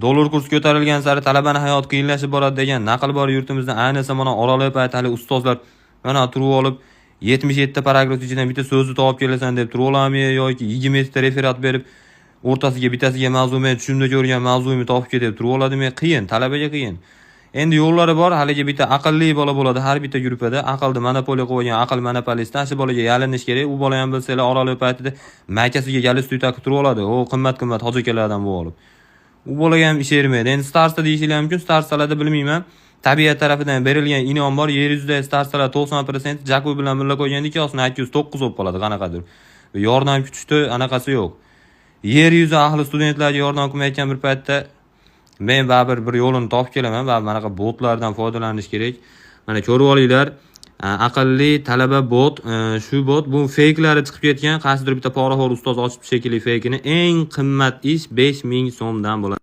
Dollar kursi ko'tarilgan sari talabani hayoti qiyinlashib boradi degan naql bor yurtimizda. Ayniqsa mana oraliq payt hali ustozlar mana turib olib, 77 ta paragraf ichidan bitta so'zni topib kelasan deb turib oladimi yoki 27 ta referat berib, o'rtasiga bittasiga mavzu, men tushimda ko'rgan mavzuyimni topib kel deb turib oladimi? Qiyin, talabaga qiyin. Endi yo'llari bor, haligi bitta aqlli bola bo'ladi har bitta gruppada, aqlni monopoliya qilib olgan aql monopolisti, ana shu bolaga yalinish kerak. U bola ham, bilsanglar, oraliq paytida maykasiga galstuy taqib turib oladi, u qimmat qimmat hoji akalardan bo'lib olib. U bolaga ham ish bermaydi. Endi староста deyishinglar mumkin, староста larda, bilmayman, tabiat tarafidan berilgan inom bor. Yer yuzidagi староста lar 90% Jaku bilan birga qo'yganda ikkosini IQ 9 bo'lib qoladi qanaqadir. Yordam kutishda anaqasi yo'q. Yer yuzi ahli studentlarga yordam qilmayotgan bir paytda men baribir bir yo'lini topib kelaman. Baribir manaqa botlardan foydalanish kerak. Mana, ko'rib olinglar. Aqlli talaba bot, shu bot, bu feyklari chiqib ketgan, qaysidir bitta poraxo'r ustoz ochibdi shekilli feykini. Eng qimmat ish 5000 so'mdan bo'ladi.